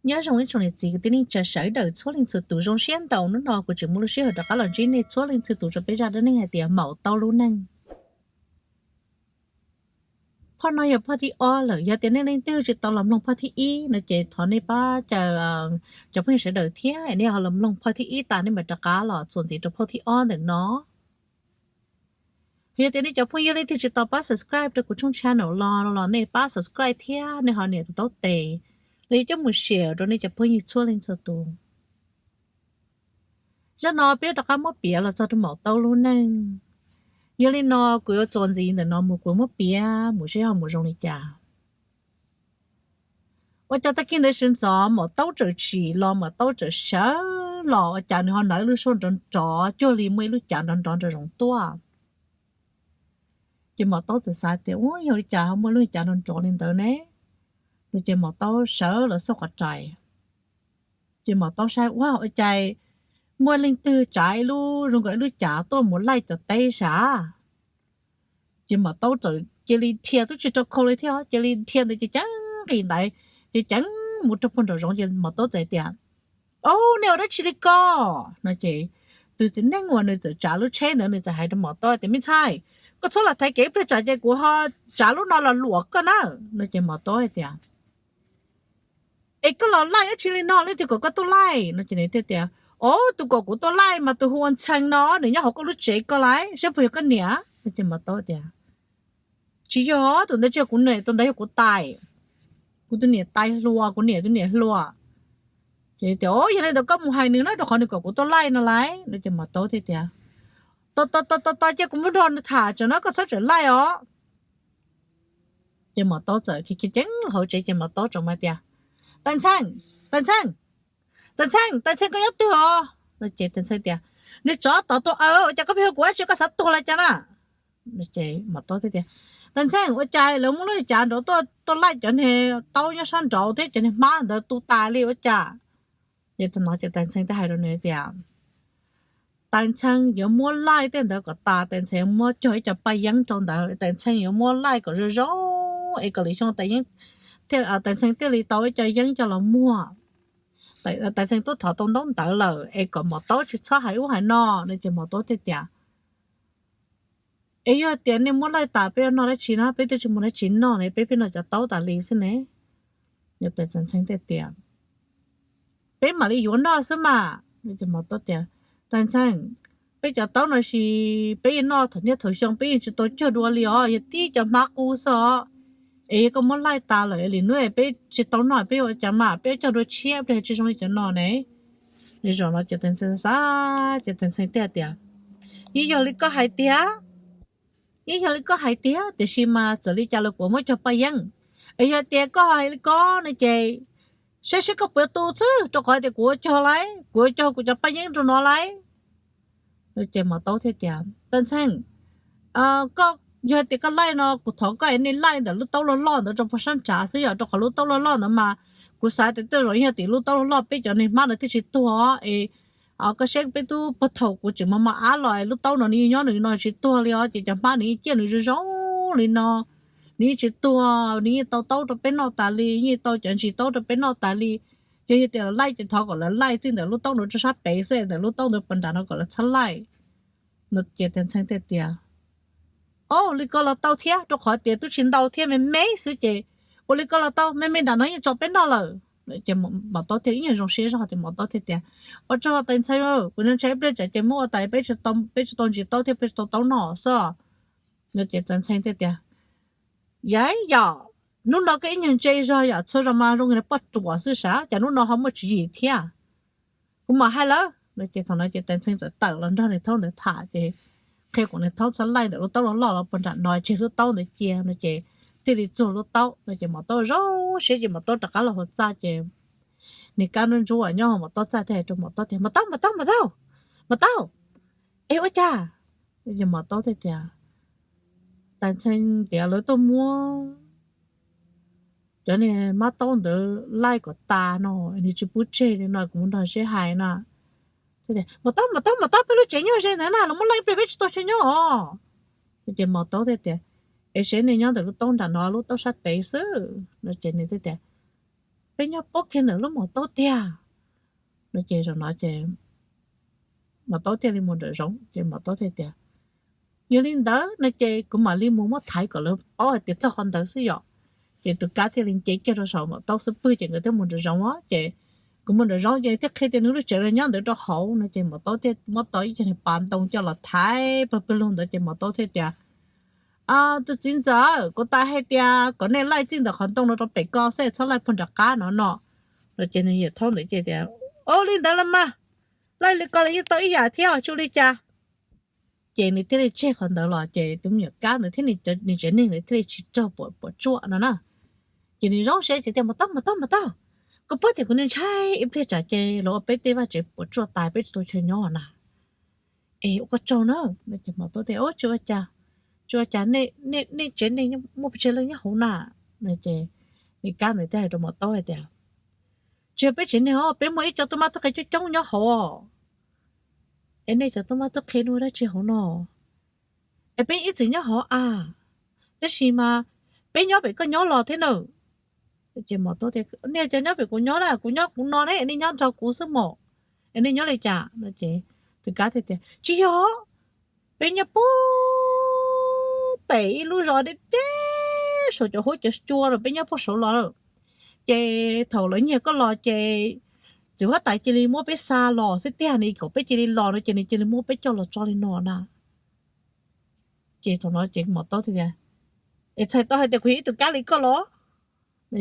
Nyob zoo ib tsoom niam txiv kwv tij neej tsa sawv daws txhua leej txhua tus, zoo siab ntau hnub no kuv tseem muaj lub sij hawm rov qab los ntsib nej txhua leej txhua tus rau peb zaj dab neeg hais tias maum taub lub neej. Phoj no yog phoj thib ob lawm, yog tias nej leej twg tsis tau los mloog phoj thib ib no ces thov nej pab caw cov phooj ywg sawv daws thiab nej ho los mloog phoj thib ib tas nej mam rov qab los txuas ntxiv rau phoj thib ob ntawm no. Yog tias nej cov phooj ywg leej twg tsis tau pab subscribe rau kuv tshooj channel los los nej pab subscribe thiab nej ho nias tus taub tes los yog coj mus share rau nej cov phooj ywg txhua leej txhua tus. Zaj no peb rov qab muab piav los txog rau maum taub lub neej. Yog li no kuv yuav txuas ntxiv ntawm no mus kuv muab piav mus seb ho mus zoo li cas. Ua cas tag kis ntawd sawv ntxov maum taub txawm tsim los maum taub txawm sawv los ua cas nws ho hnov lub suab nrov nrov cuag li muaj ib lub cav nrov nrov nrov zoov tuaj. Ces maum taub txawm xav tias ua yog li cas ho muaj lub cav nrov nrov li ntawd ne. No ces maum taub sawv los xauj qhov rais. Ces maum taub saib ua ua cas muaj leej twg tsav ib lub zoo nkaus ib lub cav tuaj mus laij cov teb sav. Ces maum taub txawm cia li dhia twb tsis rau khau li thiab cia li dhia ntawd ces ceev nqis ntawd ces ceev mus rau puag nraum zoov ces maum taub txawm tias, Au, nej ua dab tsi li ko? No ces tus txiv neej uas nws txawm tsav lub tsheb ntawd nws txawm hais rau maum taub tias, Me ntxhais, koj txhob los thaiv kev ib pliag tsam ces kuv ho tsav lub no los luam koj na. No ces maum taub hais tias, Es koj los laij dab tsi li no, leej twg kom koj tuaj laij? No ces nws thiaj tias, Au, tus kom kuv tuaj laij mas tus hu ua Ntxhee no, nws nyob hauv koj lub tsev ko lauj, saib puas yog koj niam? No ces maum taub tias, Tsis yog, tus ntawd tsis yog kuv niam, tus ntawd yog kuv tais, kuv tus niam tais hluas, kuv niam tus niam hluas. Ces tias, Yog li ntawd koj mus hais nws na, rau qhov nws kom kuv tuaj laij no lauj. No ces maum taub thiaj tias, Tos tos tos tos, cia kuv mus nrog nws tham tsam no, koj txhob txawm laij os. Ces maum taub txawm khiav khiav ceev hauv tsev ces maum taub txawm mas tias, Tais Ntxhee, Tais Ntxhee, Tais Ntxhee, Tais Ntxhee, koj nyob twg os? No ces Tais Ntxhee tias, Nws tsov tom tuag aw, ua cas koj pheej hu kuv dab tsi, koj xav tuag los cas na? Ces maum taub thiaj tias, Tais Ntxhee, ua cas lawv muab lub cav nrov tuaj laij cov niag taub nyob sab nraud thiab cov niag hmab ntawd tu tas li ua cas? Ces thaum no ces Tais Ntxhee thiaj hais rau nws tias, Tais Ntxhee yuav muab laij tej ntawd kom tas, Tais Ntxhee yuav muab cog ib co paj yeeb rau ntawd, Tais Ntxhee yuav muab laij kom zoo zoo es kom lwm xyoo Tais Ntxhee thiaj li tau ib co yeeb coj los muag. Tais Ntxhee twb thov tau ntaub ntawv lawm es kom maum taub tsis txhob hais ub hais no. No ces maum taub thiaj tias, Es yog tias nej muab laij tas peb yuav noj dab tsi na? Peb twb tsis muaj dab tsi noj ne, peb pheej noj cov taub tas li xwb ne. Tais Ntxhee thiaj tias, Peb mam li yuav noj xwb mas. Ces maum taub tias, Tais Ntxhee, peb cov taub no sis peb yeej noj thaum niaj thaum xyoo, peb yeej tsis tau cog dua li os, yog tib cov hmab qub xwb os. Es yog koj muab laij tas lawm lwm hnub peb tsis tau noj peb ua cas mas, peb yuav cog dua tshiab, peb tsis zoo li cov no ne. Zaum no ces Tais Ntxhee xav xav ces Tais Ntxhee thiaj tias, Yeej yog li koj hais tiag, yeej yog li koj hais tiag, tiam sis mas txawm li cas los kuv muab cog paj yeeb. Es yog tias koj hais li ko no ces saib seb koj puas yuav tu xwb, rau qhov tias kuv yuav cog lauj, kuv yuav cog kuv cov paj yeeb rau no lauj. Ces maum taub thiaj tias, Tais Ntxhee, koj, yog tias koj laij no kuv thov koj es nej laij ntawm lub taub loj loj ntawd rau puag sab nrad xwb, yog rau qhov lub taub loj loj ntawd mas kuv xav tias tej zaum yog tim lub taub loj loj peb cov niag hmab no thiaj tsis tuag es koj saib peb twb puag thaum kuv tseem mos mos ab los lub taub no nws yeej nyob nws no tsis tuag li os, ces cov hmab nws yeej ciaj nws zoo zoo li no, nws yeej tsis tuag, nws yeej tau taub rau peb noj tas li, yeej tau cov ntsis taub rau peb noj tas li. Ces yog tias lawv laij ces thov kom lawv laij txij ntawm lub taub no rau sab pem xwb, ntawm lub taub ntawd puag nram no kom lawv txhob laij. No ces Tais Ntxhee thiaj tias, Au, li ko los tau thiab, rau qhov tias twb tsis ntau thiab, me me xwb ces, Ua li ko los tau, me me nram no yeej tso peb noj lawm. Ces maum taub thiaj ib nyuag zoo siab zog ces maum taub thiaj tias, Ua tsaug Tais Ntxhee, kuv ntshai ib pliag tsam ces muab ua tas peb tsis tau ntsis taub thiab peb tsis tau taub noj xwb. No ces Tais Ntxhee thiaj tias, Yog yom, hnub no koj ib nyuag ntse zog yom, txhua zaus mas zoo li poj ruam xwb sav, cas hnub no ho muaj tswv yim thiab. Kuv mam hais lawm. No ces thaum no ces Tais Ntxhee txawm tawm los nrog niag thaub ntawd tham ces qhia kom niag thaub txhob laij ntawm lub taub loj loj los puag nram no, tseg lub taub ntawd cia no ces thiaj li txuag lub taub no ces maum taub zoo siab ces maum taub rov qab los hauv txaj ces niag kab ntsuab ntsuab nyob hauv maum taub txaj thiaj hais rau maum taub tias, Maum taub, maum taub, maum taub, maum taub, es ua cas? Ces maum taub thiaj tias, Tais Ntxhee tias lawv tuaj muab cov niag hmab taub ntawd laij kom tas no, nws tsis pub tseg li no, kuv mus nrog seb hais no. Maum taub, maum taub, maum taub, peb lub tsev nyob ze ntawd na, lawv muab laij ib pliag peb tsis tau chaw nyob os. Ces maum taub thiaj tias, Es seb nej nyob ntawm lub taub nram no, lub taub sab pem xwb. No ces nws thiaj tias, peb nyob pub kiag ntawm lub mos taub tiag no ces zaum no ces mos taub thiaj li mus nram zoov ces mos taub thiaj tias, yog li ntawd no ces kuv mam li mus muab thaiv kom lawv paub hais tias txog qhov ntawd xwb yom. Ces tus kab thiaj li nce kiag rau saum mos taub xub pwg ces nkawd thiaj mus nram zoov os. Ces kuv mus nram zoov ces thiaj qhia tias nws lub tsev los nyob ntawd rau hauv no ces mos taub thiaj muab tau ib co niag pas ntoo coj los thaiv pawg pawg lug ntawd ces mos taub thiaj tias, tus txiv ntxawm, kuv tas hais tias kom nej laij txij ntawm qhov ntoo no rau pem ko xwb, txhob laij puag nram qab no no. No ces nws yawm thaub ntawd ces tias, ua li ntawd los mas, laij li ko los yeej tau ib yam thiab, tsis ua li cas. Ces nws thiaj li tseg qhov ntawd los ces tus me nyuam kab ntawd thiab nws tsev neeg ntawd thiaj li tsis raug puas puas tsuaj no na. Ces nws zoo siab ces tias, mos taub, mos taub, mos taub, kuv paub tias kuv ntshai ib pliag tsam ces los ua peb tej vaj tsev puas tsuaj tas peb tsis tau chaw nyob na. Es ua koj tsaug na. Ces mos taub tias, tsis ua cas, tsis ua cas, nej tsev neeg muaj pes tsawg leej nyob hauv na? Ces nws kab ntawd thiaj hais rau mos taub hais tias, tsis yog peb tsev neeg os, peb muaj ib co tub mab tub qhe coob coob nyob hauv. Es nej cov tub mab tub qhe ua dab tsi hauv no? Es peb ib txwm nyob hauv a, tab sis mas peb nyob pem koj nyob los thiab na. Ces mos taub tias, nej cov nyob pem kuv nyob na, kuv nyob kuv no ne, nej nyob nrog kuv xwb mos, es nej nyob li cas no? Ces tus kab thiaj tias, tsis yog, peb nyob puag pem ib lub zos deb deb saum cov huab cov cua los, peb nyob puag saud los. Ces thaum lawv nyiag koj los ces txiv huab tais cia li muab peb xa los xwb tiag, nws kom peb cia li los no ces nws cia li muab peb coj los tso li no na. Ces thaum no ces mos taub thiaj tias, es txhais tau hais tias kuv yog ib tug kab li koj los?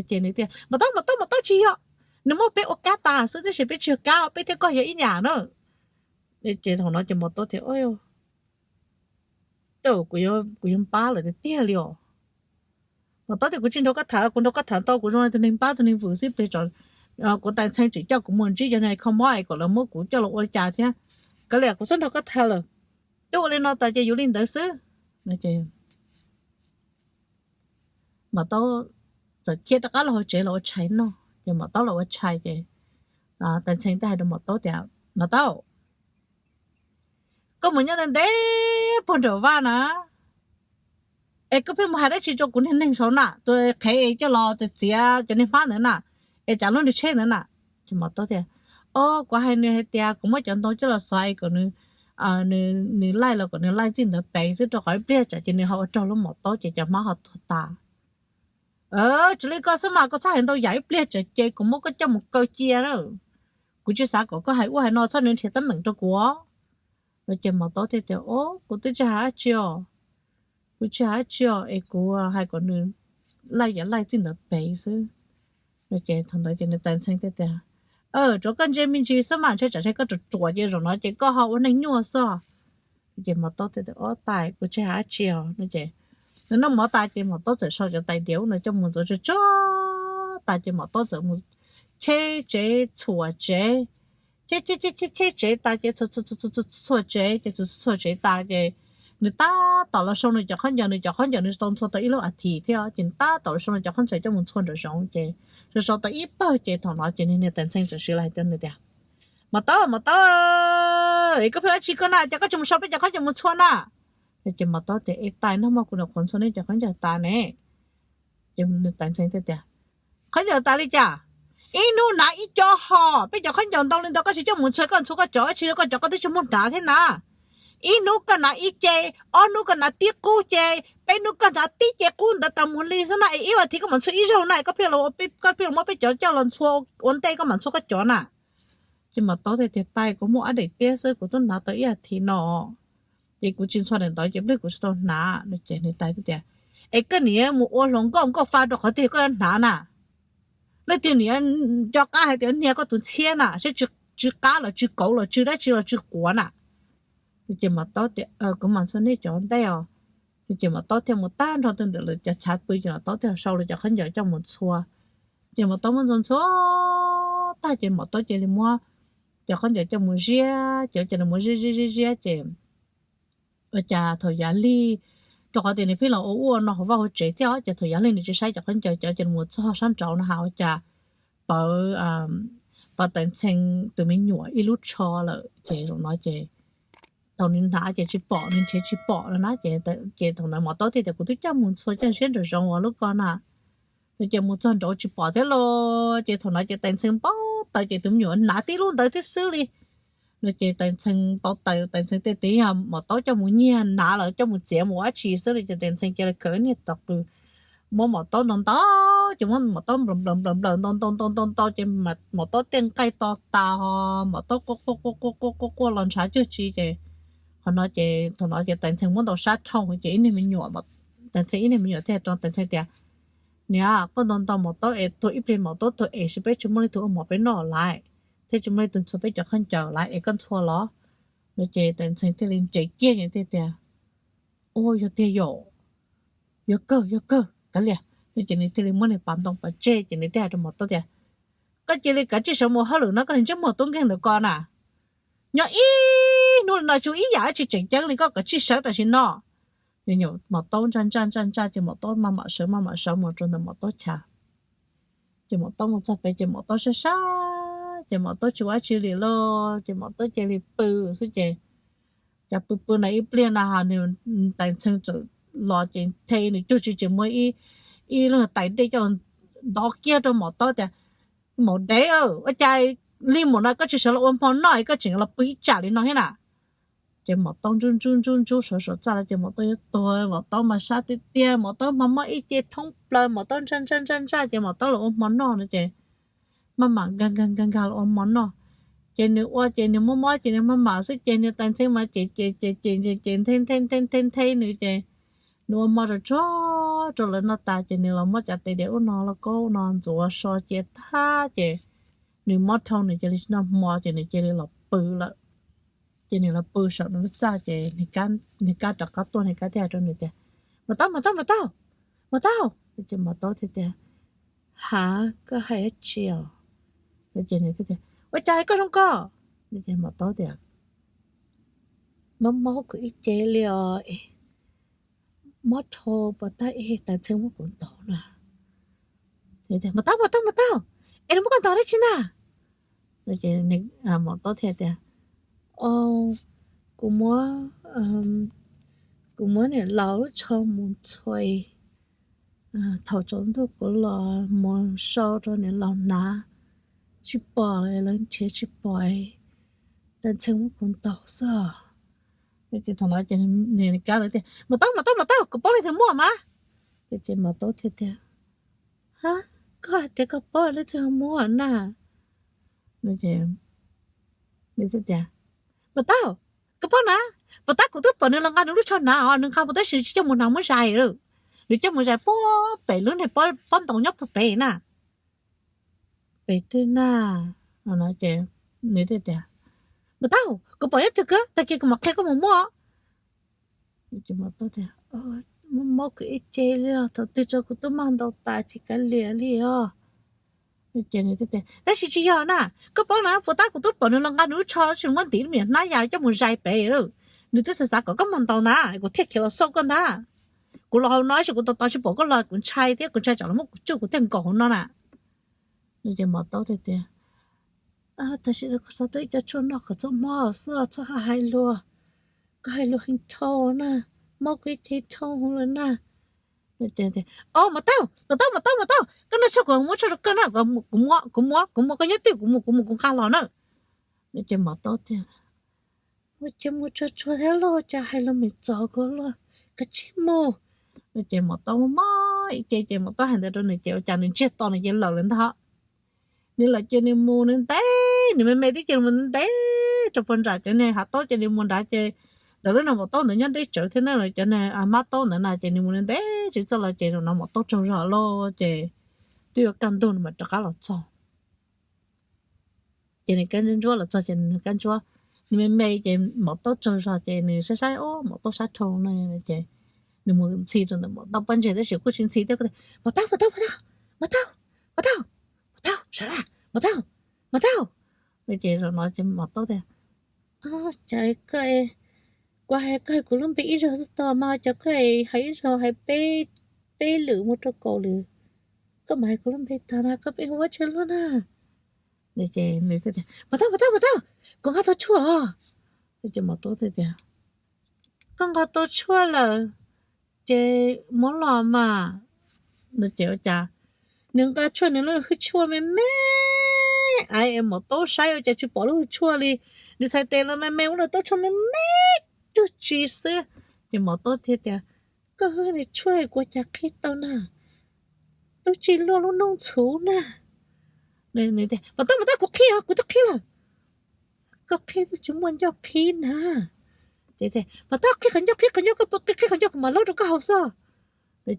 Ces nws tias, mos taub, mos taub, mos taub, tsis yog, nws muab peb ua kab tas xwb tab sis peb tsis yog kab, peb thiab koj yog ib yam na. Ces thaum no ces mos taub tias, kuv yuav npab lawm tiag tiag li os. Mos taub tias, kuv tsis nrog koj tham, kuv nrog koj tham tau kuv zoo li tus neeg npab tus neeg vwm xwb pliag, kuv tais ntxhee tseem coj kuv mus ntsib cov niag kho mob es kom lawv muab kuv coj los ua li cas thiab. Kav liam, kuv txhob nrog koj tham lawm. Twb ua li no tas ces yuav li ntawd xwb. Mos taub txawm khiav rov qab los hauv tsev los ua tshais noj. Ces mos taub los ua tshais ces tais ntxhee thiaj hais rau mos taub tias, mos taub, koj mus nyob ntev ntev puag nram vaj na, es koj pheej mus hais dab tsi rau kuv niag neeg saud na, tus qhev coj los txiav cov niag hmab ntawd na, es tsav lub niag tsheb ntawd na? Ces mos taub tias, o, kuv hais nws hais tias kuv muab cov ntoo coj los xov es kom nws laij los kom nws laij txij ntawd pem xwb, rau qhov ib pliag tsam ces nws ho ua raug lub mos taub ces cov hmab ho tuag tas. Tsis li koj xwb mas, koj txhob hais ntau yam, ib pliag tsam ces kuv muab koj coj mus kaw cia na. Kuv tsis xav kom koj hais ub hais no, txhob nrhiav teeb meem rau kuv. No ces mos taub thiaj tias, o, kuv twb tsis hais dab tsi os, kuv tsis hais dab tsi os, es kuv hais kom nws laij yam laij txij ntawd pem xwb. No ces thaum ntawd ces nws tais ntxhee thiaj tias, rau koj ntsia me ntsis xwb mas, ntshe tsam ntshe koj ruam ruam ces zaum no ces koj ho ua neeg nyuaj xwb. Ces mos taub thiaj tias, o, tais, kuv tsis hais dab tsi os. No ces nws noj mov tas ces mos taub txawm sau cov tais diav ub no coj mus ntxuav tsuag tsuag tas ces mos taub txawm mus cheb tsev txhuam tsev, cheb cheb tsev tas ces txhuam txhuam tsev ces txhuam txhuam tsev tas ces nws tab tom los sau nws cov khaub ncaws, nws cov khaub ncaws nws tau ntxhua tau ib lub as thiv thiab ces nws tab tom los sau nws cov khaub ncaws coj mus ntxhua nram zoov ces sau sau tau ib pawg ces thaum no ces nws niag tais ntxhee txawm siv los hais rau nws tias, mos taub, mos taub, es koj pheej ua dab tsi koj na, cas koj tsis mus sau peb cov khaub ncaws mus ntxhua na? Ces mos taub tias, e, tais, nag hmo kuv nyuam qhuav ntxhua nej cov khaub ncaws tas ne. Ces nws tais ntxhee thiaj tias, khaub ncaws tas li cas? Ib hnub hnav ib co ho, peb cov khaub ncaws ntau li ntawd koj tsis coj mus ntxhua koj ntxhua koj cov dab tsi, koj cov koj twb tsis muaj hnav thiab na. Ib hnub koj hnav ib ce, ob hnub koj hnav tib qub ce, peb hnub koj hnav tib ce qub ntawd tas mus li xwb na, es ib as thiv koj mam ntxhua ib zaug na, koj pheej los muab peb cov coj los ntxhua ua ntej koj mam ntxhua koj cov na. Ces mos taub thiaj tias, tais, kuv muaj ab daim tiab xwb, kuv twb hnav tau ib as thiv no ces kuv tsis ntxhua daim ntawd ces pliag kuv tsis tau hnav no. Ces nws tais thiaj tias, es koj niam mus ua hluas nkauj nkauj fa rau qhov twg koj yuav hnav na? Leej twg niam nco qab hais tias hnia koj tus ntxhiab na, saib tsw qab los tsw kauv los tsw dab tsi los tsw quav na? Ces mos taub tias, kuv mam ntxhua nej cov ntej os. Ces mos taub thiaj mus tag nrho tus ntawm lawv cov chav pw ces mos taub thiaj sau lawv cov khaub ncaws coj mus ntxhua. Ces mos taub muab ntxhua ntxhua tag ces mos taub cia li muab cov khaub ncaws coj mus ziab, ces ua cas nws muab ziab ziab ziab ziab ces ua cas thaum yav lig, rau qhov tias nws pheej los ua ub ua no hauv vaj hauv tsev thiab, ces thaum yav lig nws tsis saib cov khaub ncaws cov ces nws mus txog sab nraud no ha ua cas pawv pab tais ntxhee tus me nyuam ib lub tsho lawm ces zaum no ces thaum nws hnav ces tsis pom, nws nrhiav tsis pom no na. Ces thaum ntawd mos taub thiaj tias, kuv twb coj mus ntxhua coj ziab nram zoov ua lub ko na. Ces mus txog nraud tsis pom thiab los, ces thaum no ces Tais Ntxhee npau taws ces tus me nyuam hnav tib lub ntawd thiab xwb li. No ces Tais Ntxhee npau taws, Tais Ntxhee tej tes yog Maum Taub coj mus nyiag hnav los coj mus txiav mus ua dab tsi xwb li. Ces Tais Ntxhee cia li khaws niag tom qws muab Maum Taub ntaus ntaus, ces muab Maum Taub nplaws nplaws nplaws ntaus ntaus ntaus ntaus ntaus ces Maum Taub tej nqaij to tas, Maum Taub quaj quaj quaj quaj quaj quaj los ntshav cuag tsi ces qhov no ces thaum no ces Tais Ntxhee muab ntaus sab rhoo ces ib niag me nyuam, Tais Ntxhee ib niag me nyuam thiaj rau Tais Ntxhee tias, Niam, koj ntaus ntaus Maum Taub es tuag ib pliag Maum Taub tuag es peb tsis muaj leej twg ua mov peb noj lawm, thiab tsis muaj leej twg ntxhua peb cov khaub ncaws lawm es koj ntxhua los? No ces Tais Ntxhee thiaj li ntsev kiag thiaj tias, Ua yog tiag yom, yog kawg yog kawg kav liam. No ces nws thiaj li muab nws pas ntoo pov tseg ces nws thiaj hais rau Maum Taub tias, Koj cia li kav tsij sawv mus hauj lwm no, koj niag ntsej muag tub nkeeg ntawm koj na, nyob ib hnub li no tsis ua ib yam dab tsi tseem ceeb li, koj kav tsij sawv tam sim no. Maum Taub ntsaj ntsaj ntsaj ntsaj ces Maum Taub maj mam sawv maj mam sawv mus rau ntawm Maum Taub chav. Ces Maum Taub mus txog pem ces Maum Taub sab sab ces Maum Taub tsis ua dab tsi li los ces Maum Taub cia li pw xwb ces, cas pw pw na ib pliag na ho nws, Tais Ntxhee txawm los ces the nws cuag tsis ces muab ib lub tais dej coj los ntov kiag rau Maum Taub tias, Maum dev, ua cas li mus no koj tsis sawv los ua hmo noj es koj tseem los pw ib tsam li no thiab na? Ces Maum Taub ntsub ntsub ntsub ntsub sawv sawv txaj los ces Maum Taub yuav tuag, Maum Taub mas sab tiag tiag, Maum Taub mas mob ib ce thoob plaws, Maum Taub ntsaj ntsaj ntsaj ntsaj ces Maum Taub los ua hmo noj no ces maj mam nkag nkag nkag nkag los ua hmo noj. Ces nws ua ces nws mob mob ces nws maj mam xwb ces nws Tais Ntxhee mas ces ces ces ces ces nthe nthe nthe nthe nthe nws ces nws ua hmo tsuag tsuag rau lawv noj tas ces nws los muab cov tais diav ub no lauj kaub ub no ntxuav so cia tag ces nws mob dhau nws cia li tsis noj hmo ces nws cia li los pw lawm. Ces nws los pw saum nws lub txaj ces nws kab rov qab tuaj, nws kab thiaj hais rau nws tias, Maum Taub, Maum Taub, Maum Taub, Maum Taub. Ces Maum Taub thiaj tias, Hav, koj hais dab tsi os? Ces nws thiaj tias, Ua cas koj zoo ko? Ces Maum Taub tias, Mob mob kuv ib ce li os, mob dhau puas tab ib Tais Ntxhee muab kuv ntaus na. Maum Taub, Maum Taub, Maum Taub, es nws muab koj ntaus dab tsi na? Maum Taub thiaj tias, Kuv muab, kuv muab niam laus lub tsho mus ntxhua, thaum tsaus ntuj kuv los mus sau rau niam laus hnav, tsis pom lawv nrhiav tsis pom, Tais Ntxhee muab kuv ntaus xwb. Ces thaum no ces nws kab lawv tias, Maum Taub, Maum Taub, Maum Taub, kuv paub leej twg muab mas. Ces Maum Taub thiaj tias, Hab, koj hais tias koj paub leej twg muab na? Nws thiaj tias, Maum Taub, koj paub na, puas tab kuv twb pom nws los nqa nws lub tsho hnav os, nws nqa mus tab sis tsis coj mus hnav muab zais lawm, nws coj mus zais puag pem lub niag pob ntoo nyob puag pem na. Pem twg na? Ces nws thiaj tias, Maum Taub, kuv pom nyob twg kawg, tag kis kuv mam qhia koj mus muab. Ces Maum Taub tias, Mob mob kuv ib ce li os, thaum twg tso kuv twb maj ntaus tas ces kav liam li os. Ces nws thiaj tias, Tab sis tsis yog na, koj paub na, puas tab kuv twb pom nws los nqa nws lub tsho tsis muab ntim lub me nyuam hnab ya coj mus zais pem lawm, nws twb xav xav kom koj mus ntaus ntag kuv thiaj khiav los xauj koj ntag. Kuv los hauv no tab sis kuv tos tos tsis pom koj los kuv ntshai thiab kuv ntshai tsam los muab kuv tsuj kuv thiaj nkaum hauv no na. Ces Maum Taub thiaj tias, Tam sim no kuv xav tau ib co tshuaj noj kom txhob mob xwb, txhob hais luag, koj hais lus heev dhau na, mob kuv ib ce dhau lawm na. Maum Taub, Maum Taub, Maum Taub, Maum Taub, koj noj tshuaj kuv muab tshuaj rau koj na, kuv muab, kuv muab, kuv muab, koj nyob twj ywm kuv mus, kuv mus kuv nqa los na. Ces Maum Taub tias, Ua cas mus tsuag tsuag thiab lauj, cas hais lus me txov kuv lauj, kav tsij mus. Ces Maum Taub mob ib ce ces Maum Taub hais ntawd rau nws ces ua cas nws ntsiag to nws ces lawm lawm ntag. Nws lawm ces nws mus nws ntev, nws me me tib ce mus ntev rau puag nram cov niag hav taub ces nws mus nrad ces ntawm lub niag Maum Taub ntawd nyob deb tsawv thiab na, cov niag hmab taub ntawd na ces nws mus ntev tsis txog los ces zaum no Maum Taub tsaug zog lawm ces twb yuav kaj ntug nws mam rov qab los txog. Ces nws kab ntsuab los txog ces nws kab ntsuab, nws me me ces Maum Taub tsaug zog ces nws saib saib, o, Maum Taub sab rhau no ces nws mus ntxhi rau ntawm Maum Taub pob ntseg tab sis kuj tsis ntxhi thiab, Maum Taub, Maum Taub, Maum Taub, Maum Taub, Maum Taub, Maum Taub, sawv, Maum Taub, Maum Taub. Ces zaum no ces Maum Taub tias, Cas koj, kuv hais koj hais kuv lub npe ib zaug xwb tau mas cas koj hais ib zaug hais peb lwm mus rau kaum lwm, koj mam hais kuv lub npe tag na, koj peb hu ua dab tsi luaj na? Ces nws thiaj tias, Maum Taub, Maum Taub, Maum Taub, kuv nqa tau tshuaj os. Ces Maum Taub thiaj tias, Koj nqa tau tshuaj lawm ces muab los mas. No ces ua cas Nws nqa tshuaj nws lub hwj tshuaj me me, es Maum Taub saib ua cas tsis pom lub hwj tshuaj li. Nws txhais tes los me me ua rau Taub tshuaj me me, cuag tsi xwb. Ces Maum Taub thiaj tias, koj hwj tshuaj kuv ua cas qhib tau na, twb tsis luaj lub noob ntxhuv na. Maum Taub, Maum Taub, kuv qhib os, kuv twb qhib lawm. Koj qhib twb tsis muaj ncauj qhib na. Maum Taub, qhib qhov ncauj, qhib qhov ncauj, koj puas qhib qhov ncauj kuv mam laub rau koj haus xwb.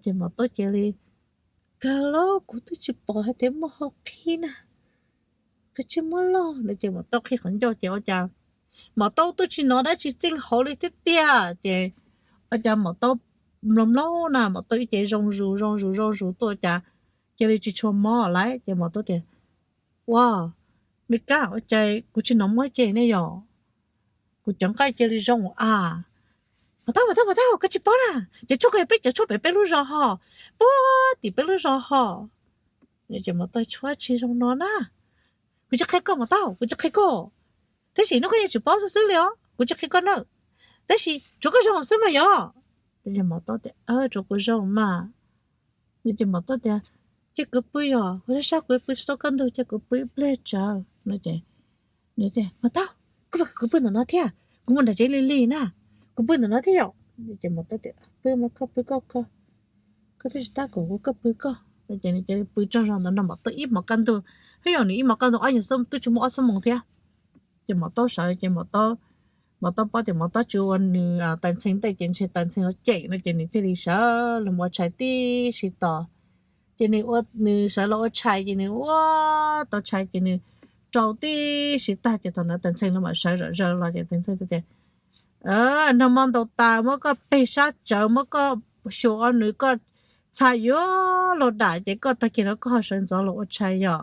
Ces Maum Taub cia li, kawg los kuv twb tsis pom hais tias muaj hauv qhib na, koj tsis muab loj no. Ces Maum Taub qhib qhov ncauj ces ua cas Maum Taub twb tsis hnov dab tsi txeej hauv li thiab tiag. Ces ua cas Maum Taub mloog mloog na, Maum Taub ib ce zoo zus zoo zus zoo zus tuaj cas cia li tsis tshua mob lawm. Ces Maum Taub tias, ua, me kab, ua cas kuv tsis hnov mob ib ce ne yom? Kuv cov nqaij cia li zoo a. Maum Taub, Maum Taub, Maum Taub, koj tsis paub na, cov tshuaj ko yog peb cov tshuaj pem peb lub zos ho, puag tim peb lub zos ho. Ces Maum Taub, tshuaj tsis zoo no na. Kuv tsis qhia koj Maum Taub, kuv tsis qhia koj. Tab sis hnub koj yeej tsis paub xwb xwb li os, kuv tsis qhia koj na. Tab sis tsuav koj zoo xwb mas yog. Ces Maum Taub tias, tsuav kuv zoo mas. Ces Maum Taub tias, ces kuv pw yom, kuv sab sab kuv pw tsis tau kaj ntug ces kuv pw ib pliag tsawv no. Ces nws tias, Maum Taub, koj puas kam kuv pw ntawm no thiab, kuv mus nram tsev lig lig na, kuv pw ntawm no thiab yom. Ces Maum Taub tias, pw mas koj pw koj ko, koj twb tsis tab kom kuv, koj pw koj. Ces nws cia li pw tsaug zog ntawd no Maum Taub ib hmos kaj ntug, thiab yog nws ib hmos kaj ntug ob nyuag xuab twb tsis muaj ob xuab moos thiab. Ces Maum Taub sawv ces Maum Taub, Maum Taub paub tias Maum Taub tsis ua nws Tais Ntxhee ntej ces ntshe Tais Ntxhee yuav cem no ces nws thiaj li sawv los ua tshais tib si tos. Ces nws ua, nws sawv los ua tshais ces nws ua tau tshais ces nws rau tib si tag ces thaum ntawd Tais Ntxhee los mam sawv zom zaws los ces Tais Ntxhee tias, nag hmo ntaus tas muab koj peg sab tsawv, muab koj xyuas ob nws, koj txha yuav luag dam ces koj tag kis no koj ho sawv ntxov los ua tshais yom?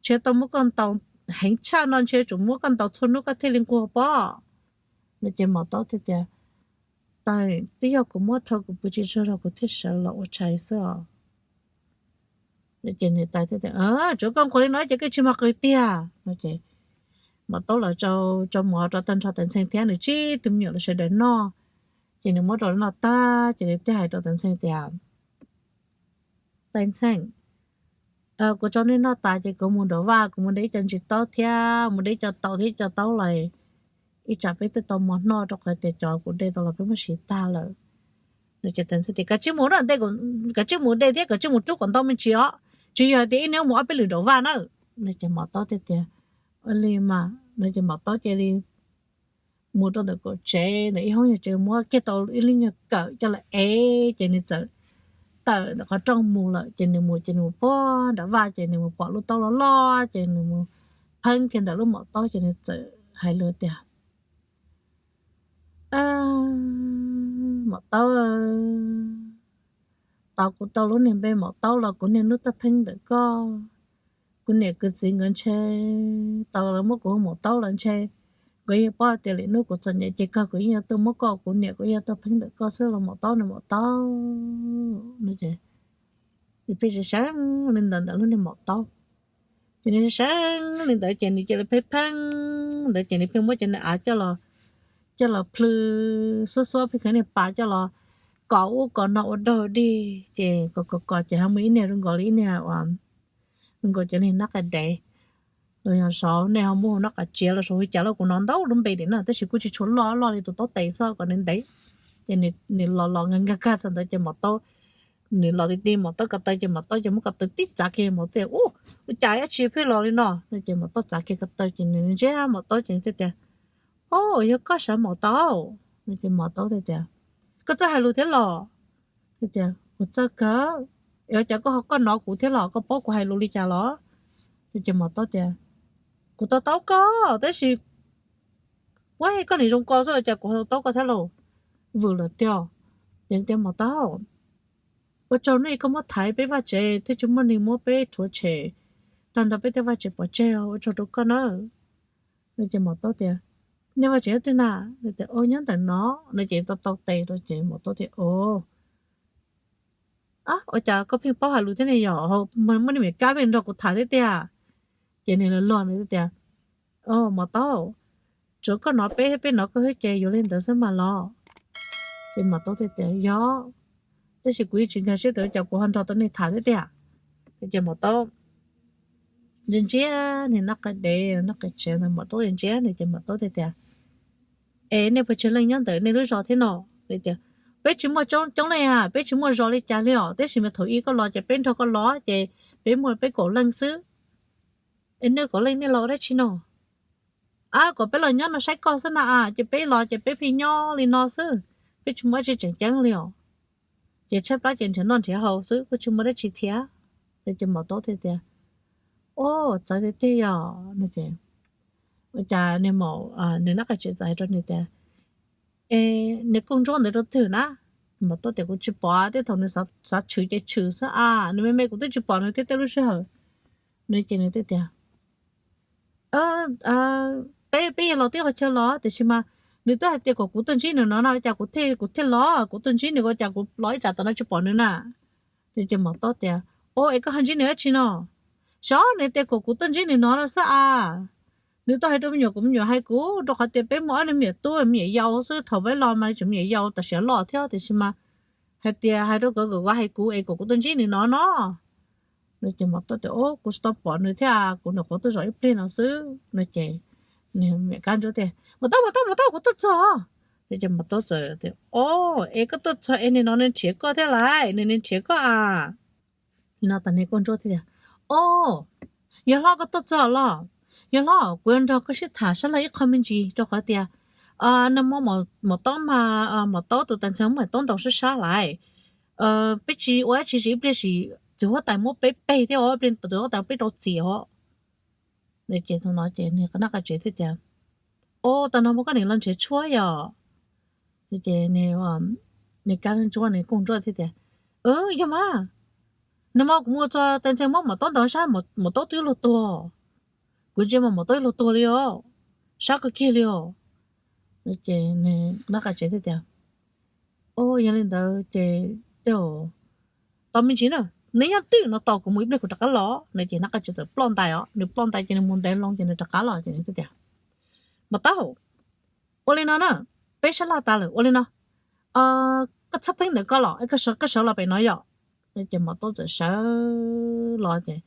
Ntshe tau muab koj ntaus heev tshaj no ntshe tsum muab koj ntaus txhua hnub koj thiaj li nquag pob. No ces Maum Taub thiaj tias, Tais, twb yog kuv mob dhau kuv pw tsis tsaug zog kuv thiaj sawv los ua tshais xwb os. Ces nws tais thiaj tias, tsuav koj nquag li no ces koj tsis mos qws tiag no. Ces Maum Taub los rau mov rau tag nrho Tais Ntxhee thiab nws tsib tug me nyuam los sawv daws noj. Ces nws muab rau lawv noj tag ces nws thiaj hais rau Tais Ntxhee tias, Tais Ntxhee, kuv rau nej noj tas ces kuv mus nram vaj kuv mus de ib co ntsis taub thiab mus de ib co taum thiab ib co taub los, ib tsam peb twb tau mov noj rau qhov tias cov kuv de tau los peb muab siv tag lawm. No ces Tais Ntxhee tias, Kav tsij mus na, kav tsij mus de thiab kav tsij mus rub kom ntau me ntsis os, tsis yog hais tias ib hnub mus ob peb lwm nram vaj na. No ces Maum Taub thiaj tias, Ua li mas. No ces Maum Taub cia li mus rau ntawm kaum tsev ntawm ib hoob nyuag tsev muab kiag tau ib lub nyuag kawm coj los ev ces nws txawm tawm ntawm qhov rooj mus lawm. Ces nws mus ces nws mus puag nram vaj ces nws mus pom lub taub loj loj ces nws mus pheeb kiag ntawm lub maum taub ces nws txawm hais lus tias, Maum Taub, tos kuv tau lub niag npe Maum Taub los kuv niaj hnub tuaj pheeb ntawm koj. Kuv niam kuv txiv nkawd ntshe tau lawv muab kuv hu Maum Taub lawm ntshe nkawd yeej paub hais tias lwm hnub kuv txom nyem ces kawg kuv yeej yuav tuaj muab koj, kuv niam kuv yeej yuav tuaj pheeb ntawm koj xwb los Maum Taub no Maum Taub. No ces pheej seev seev li ntawd ntawm lub niag maum taub. Ces nws seev li ntawd ces nws cia li pheej pheej ntawd ces nws pheej muab cov niag av coj los, coj los plhws xuab xuab pheej khav niag pas coj los kom ub kom no ua dog dig ces kom kom kom ces ho muaj ib niag zoo nkaus li ib niag ua, zoo nkaus cov niag nab qa dev los yog saud nej ho muab hu nab qa tsiav los saud hu cas los kuv hnov ntau lub npe tim no tab sis kuj tsis tshua loj loj li tus taub tes xwb kom ntev ntev. Ces nws los los nkag nkag kag txog ntawd ces maum taub, nws los ti ti maum taub ko taw ces maum taub ces muab ko taw tib txav kiag maum taub tias, Ub, ua cas dab tsi pheej los li no? No ces maum taub txav kiag ko taw ces nws ntsia maum taub ces thiaj tias, Au, yog koj sav maum taub? No ces maum taub thiaj tias, Koj txawj hais lus thiab los? Tias, Kuv txawj kawg. Es ua cas koj ho koj hnov kuv thiab los koj paub kuv hais lus li cas los? No ces maum taub tias, Kuv to taub koj tab sis, ua koj niam zoo ko xwb ua cas kuv ho to taub koj thiab los? Vwm lawm tiag. Ces tias, Maum taub, ua tsaug hnub ib koj muab thaiv peb vaj tsev thiab tsis muaj neeg muab peb rhuav tshem tag nrho peb tej vaj tsev pov tseg, ua tsaug rau koj nawb. No ces maum taub tias, Nej vaj tsev nyob twg na? Tias, Au, nyob ntawm no. No ces tau tau tes rau ces maum taub tias, Au, ua cas koj pheej paub hais lus thiab ne, yog muaj niag me kab pheej nrog kuv tham thiab tiag? Ces nws los los nws tias, Au, maum taub, tsuav koj hnov peb thiab peb hnov koj hwj ces yuav li ntawd xwb mas los? Ces maum taub thiaj tias, Yog, tab sis kuv yeej tsis nkag siab tias cas kuv ho nrog tau nej tham thiab tiag. Ces maum taub ntsia ntsia niag nab qa dev nab qa tsev ntawd, maum taub ntsia ntsia nws ces maum taub thiaj tias, Es nej puas tsawg leej nyob ntawm nej lub zos thiab no? Tias, Peb tsis muaj coob leej a, peb tsis muaj zos li cas li os, tab sis mas thaum ub koj los ces peb nrog koj los ces peb muaj peb kaum leej xwb. Es nej kaum leej nej los ua dab tsi no? Ab, kom peb los nyob no saib koj xwb na a, ces peb los ces peb pheej nyob li no xwb, peb tsis muaj dab tsi tseem ceeb li os. Ces tshaib plab ces nrhiav noj nrhiav haus xwb, kuj tsis muaj dab tsi thiab. Ces maum taub thiaj tias, Ua txawv tiag tiag yog no ces, ua cas nws nab qa tsev txawm hais rau nws tias, Es niag kooj ntsuab ntawd rau twg na? Maum taub tias, Kuv tsis pom, tej thaum nws xav tshwm ces tshwm xwb a, nws me me kuv twb tsis pom nws thiab tej lub sij hawm. No ces nws thiaj tias, Peb peb yog los tib qhov chaw los, tiam sis mas nws twb hais tias kom kuv tuaj ntsib nws no no, ua cas kuv thiaj kuv thiaj los, kuv tuaj ntsib nws ua cas kuv los ib tsam tom no tsis pom nws na? No ces maum taub tias, Ua, es koj ho ntsib nws dab tsi no? Xyov, nws tias kom kuv tuaj ntsib nws no no xwb a. Nws twb hais rau me nyuam, kuv me nyuam hais kuv, rau qhov tias peb muaj ob niag me nyuam tub me nyuam yau xwb, thaum peb los mas tseem me nyuam yau, tam sim loj thiab, tiam sis mas hais tias hais rau nkawd kom nkawd hais kuv es kom kuv tuaj ntsib nws no no. No ces maum taub tias, Ua, kuv tsis tau pom nws thiab, kuv nyuam qhuav tuaj zov ib pliag no xwb. No ces niag kab ntsuab tias, Maum taub, maum taub, maum taub, kuv tuaj txog. No ces maum taub txawm tias, Ua, es koj tuaj txog es niag no nws nrhiav koj thiab lais, nws nws nrhiav koj a? No tas niag kooj ntsuab thiaj tias, Ua, yawg hlob, koj tuaj txog los? Yawg hlob, kuv yuav nrog koj sib tham sab laj ib qho me ntsis, rau qhov tias nag hmo maum taub mas, maum taub tus tais ntxawg muab maum taub ntaus sab sab lais. Peb tsis ua dab tsi, ib pliag sim txiv huab tais muab peb peg thiab os, ib pliag txiv huab tais muab peb rau txim os. No ces thaum no ces niag nab qa tsev thiaj tias, Ua, tas nag hmo koj niam los nrhiav tshuab yom? Ces niag kab ntsuab, niag kooj ntsuab thiaj tias, Yog mas, nag hmo kuv mus txog tais ntxawg muab maum taub ntaus sab, maum taub twb luag tuag. Kuv ntsia mas maum taub luag tuag li os, sab kawg kiag li os. Ces nab qa tsev thiaj tias, Ua, yog li ntawd ces tej zaum tos me ntsis na, neb nyob twj ywm no tos kuv mus ib pliag kuv rov qab los. No ces nab qa tsev txawm ploj ntais os, nws ploj ntais ces nws mus ntev loo ces nws rov qab los ces nws thiaj tias, Maum taub, ua li no na, peb sab laj tas lawm, ua li no, koj txhob pheej ntawm koj los, koj sawv los pem no yom. No ces maum taub txawm sawv los ces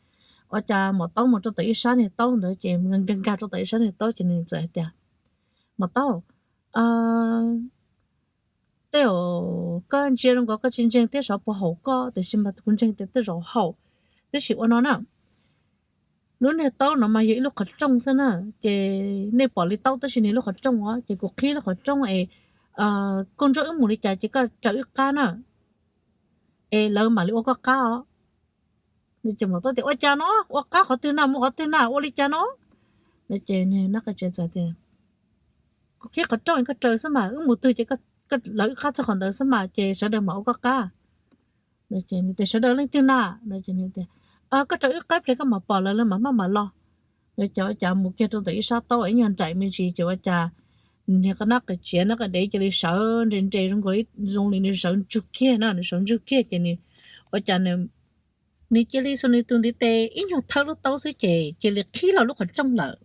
ua cas maum taub mus rau tom ib sab niag taub ntawd ces nkag nkag rau tom ib sab niag taub ces nws txawm hais tias, Maum taub, tej zaum koj ntsia zoo nkaus koj tsis ntseeg thiab xyov puas haum koj, tiam sis mas kuv ntseeg tias tej zaum haum. Tab sis ua no na, lub niag taub no mas yog ib lub qhov rooj xwb na, ces nej pom li taub tab sis nws lub qhov rooj os, ces kuv qhib lub qhov rooj es koj nrog wb mus li cas ces koj raws wb qab na, es lawv mam li ua koj qab os. No ces maum taub tias, Ua cas no? Ua qab qhov twg na? Mus qhov twg na? Ua li cas no? No ces nab qa tsev txawm tias, Kuv qhib qhov rooj koj raws xwb mas, wb mus twg ces lawv wb qab txog qhov ntawd xwb mas, ces sawv daws mam ua koj qab. No ces nws tias, Sawv daws leej twg na? No ces nws tias, Koj raws wb qab pliag koj mam pom lawv, lawv mam maj mam los. No ces ua cas mus kiag rau ntawm ib sab taub ib nyuag nraim me ntsis ces ua cas niag nab qa tsev nab qa dev cia li sawv nres nres zoo li nws sawv ntsug kiag na, nws sawv ntsug kiag ces nws ua cas nws cia li xuas nws tus ntiv tes ib nyuag thawb lub taub xwb ces cia li qhib los lub qhov rooj lawm.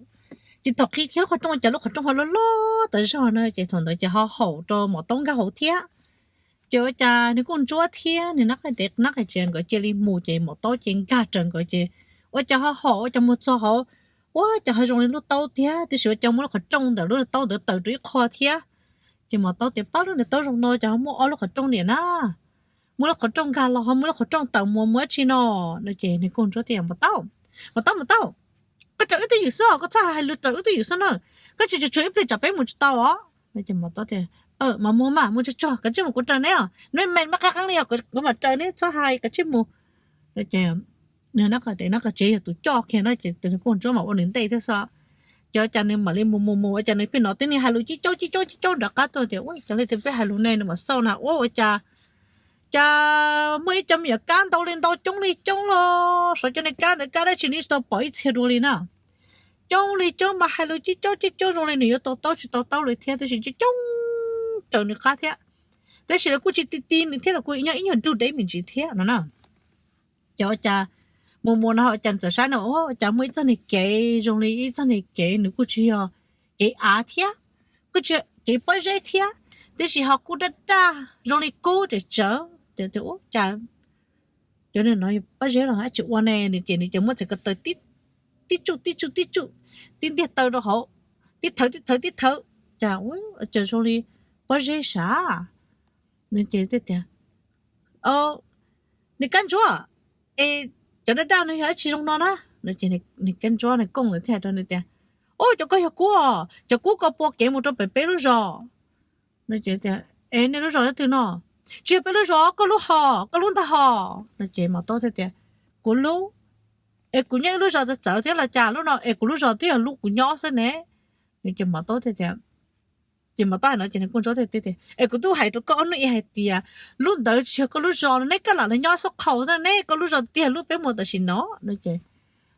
Ces thaum qhib kiag lub qhov rooj ces lub qhov rooj ho loj loj tas zog na, ces thaum ntawd ces ho haum rau maum taub nkag hauv thiab. Ces ua cas nws kuj ntsuab thiab nws nab qa dev nab qa tsev nkawd cia li mus ces maum taub ces nkag raws nkawd ces ua cas ho haum, ua cas mus txog hauv, ua cas ho zoo li lub taub tiag, tiam sis ua cas muaj lub qhov rooj ntawm lub taub ntawd tawm rau ib qho thiab. Ces maum taub tias, Pab, lub niag taub zoo no cas ho muaj ob lub qhov rooj niam na, muaj lub qhov rooj nkag los ho muaj lub qhov rooj tawm mus, mus dab tsi no? No ces nws kuj ntsuab tias, Maum taub, maum taub, maum taub, koj raws wb twj ywm xwb os, koj txhob hais lus, raws wb twj ywm xwb na, koj tsis tsuag tsuag ib pliag tsam peb mus tsis tau os. No ces maum taub tias, Mas mus mas, mus tsuag tsuag, koj cia li mus kuv raws neb os, neb me me qab qeeb li os, kuv mam raws neb, txhob hais, koj cia li mus. No ces nab qa dev nab qa tsev yog tus coj kiag na ces tus nws kuj ntsuab mas ua nws ntej thiab xwb. Ces ua cas nws mam li mus mus mus ua cas nws pheej hnov tib neeg hais lus cib caub cib caub cib caub nram qab tuaj tias, Ua cas leej twg pheej hais lus ne, nws mam xauj na, ua ua cas, cas muaj ib co me nyuam kab ntau li ntau, coob li coob los, xyov cov niag kab ntawd kab dab tsi, nws tsis tau pom ib txhia dua li na. Coob li coob mas hais lus cib caub cib caub zoo li nws yuav to taub tsis to taub li thiab, tab sis coob coob raws nws qab thiab. Tab sis lawv kuj tsis ti ti nws thiab, los kuj nyob ib nyuag nrug deb me ntsis thiab no na. Ces ua cas mus mus no ua cas txawm saib no, ua cas muaj ib txoj niag kev zoo li ib txoj niag kev, nws kuj tsis yog kev av thiab, kuj tsis yog kev pob zeb thiab, tab sis ho kuj daj daj zoo li kub tsawv tsawv. Ces ua cas Cov neeg no pob zeb los dab tsi ua ne? Nws ces nws ces muab txhais ko taw tib tsuj tib tsuj tib tsuj, tib ntiag taw rau hauv, tib thawv tib thawv tib thawv, cas ua cas zoo li pob zeb sav. Nws ces tias, Niag kab ntsuab, es cov daj daj no yog dab tsi zoo no na? Nws ces niag kab ntsuab nws kooj ntawd thiaj rau nws tias, Ub, cov ko yog kub os, cov kub ko pua kev mus rau pem peb lub zos. Nws ces tias, Es nej lub zos twg no? Tsis yog peb lub zos, koj lub hos, koj lub ntag hos. Nws ces maum taub thiaj tias, Kuv lub, es kuv nyob ib lub zos txawv txawv thiab los cas, lub no es kuv lub zos twb yog lub kuv nyob xwb ne. Nws ces maum taub thiaj tias, ces maum taub hais no ces nws kooj ntsuab thiaj tias, Es kuv twb hais rau koj ob hnub ib hais tias lub ntawd tsis yog koj lub zos no ne, koj lam los nyob xub qhaus xwb ne, koj lub zos tiag lub peb mus tam sim no. No ces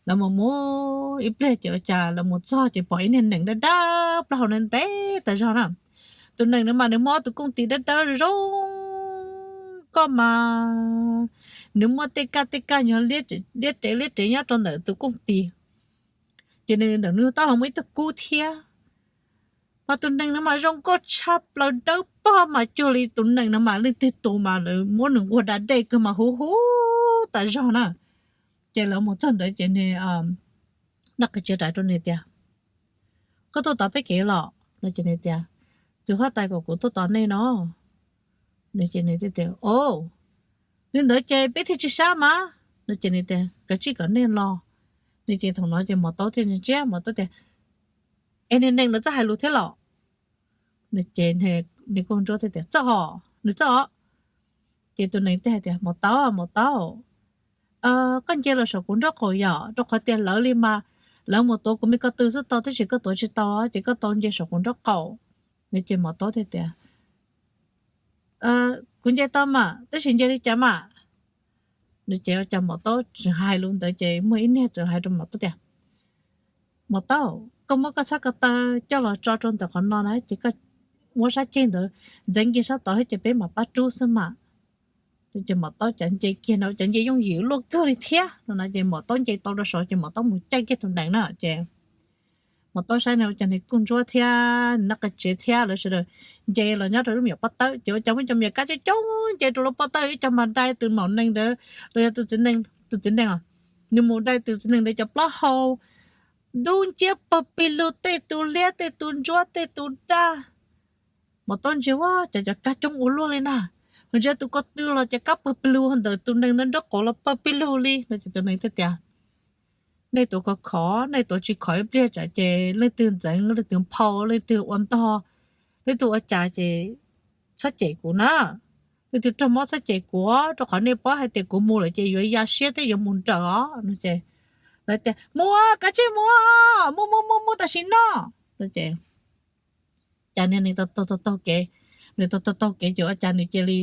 lawv mus mus ib pliag ces ua cas lawv mus txog ces pom ib niag nees dawb dawb plaub hau ntev ntev tas zog na. Tus nees no mas nws muaj tus kooj tis dawb dawb zoo zoo, koj mas nws muaj tej kaj tej kaj nyuag liab tsev liab tsev nyob rau ntawm tus kooj tis. Ces nws ntawm nws taub hau muaj ib tug kub thiab. Mas tus nees no mas zoo nkauj tshaj plaws, dawb paug mas cuag li tus nees no mas leej twg tus mas lawv muab nws nquag da dej kawg mas huv huv tas zog na. Ces lawv mus txog ntawd ces nws noj qhov tsev rau nws tias, Koj tuaj tos peb kev los? No ces nws tias, Txiv huab tais kom kuv tuaj tos nej no. Nws ces nws thiaj tias, O, li ntawd ces peb thiaj tsis sab mas. No ces nws tias, Kav tsij kom nej los. Nws ces thaum no ces maum taub thiaj ntsia maum taub tias, Es niag nees no txawj hais lus thiab los? Nws ces nws kooj ntsuab thiaj tias, Txawj hos, nws txawj os. Ces tus nees thiaj hais tias, Maum taub, maum taub, koj nce los saum kuv nraub qaum yom, rau qhov tias lawv li mas lawv mus tuav kuv me ko tw xwb tau, tab sis koj tuav tsis tau ces koj tau nce saum kuv nraub qaum. Nws ces maum taub thiaj tias, Kuv nce tau mas, tab sis nce li cas mas? Nws ces ua cas maum taub tseem hais lus ntawd ces muaj ib niag txawm hais rau maum taub tias, Maum taub, koj muab koj txhais ko taw coj los tso rau ntawm qhov no na, ces koj muab sab ceg ntawd ntxeev kiag sab tod thiab ces peb mam pab rub xwb mas. Ces maum taub cav nce kiag no, cav nce yooj yim luaj kawg li thiab no na, ces maum taub nce tau rau saud ces maum taub mus caij kiag tus nees na ces maum taub saib no ua cas nws kooj ntsuab thiab nws noj qhov tsev thiab lawv sawv daws nce los nyob rau lub me nyuam pob tawb ces ua cas muaj cov me nyuam kab coob coob nce rau lub pob tawb, ib co mas dai tus maum nees ntawd los yog tus txiv nees, tus txiv nees os, nws mus dai tus txiv nees ntawd cov plaub hau dub nciab pawg pig lug, tej tus liab tej tus ntsuab tej tus daj. Maum taub ntsia ua cas cov kab coob ua luaj li na, ntsia tus ko tw los cov kab pawg pig lug, ntawm tus nees ntawd nraub qaum los pawg pig lug li no ces tus nees thiaj tias, Nej tuav khov khov, nej tuav tsis khov ib pliag tsam ces leej twg ntxeev, leej twg nphau, leej twg ua ntog, leej twg ua cas ces txhob cem kuv na. Leej twg raug mob txhob cem kuv, rau qhov nej paub hais tias kuv mus lawm ces yuav ya siab thiab yuav mus nrawm os no ces lawv tias, Mus, kav tsij mus, mus mus mus mus tam sim no no ces cas niag nees taug taug taug kev, nws taug taug taug kev ces ua cas nws cia li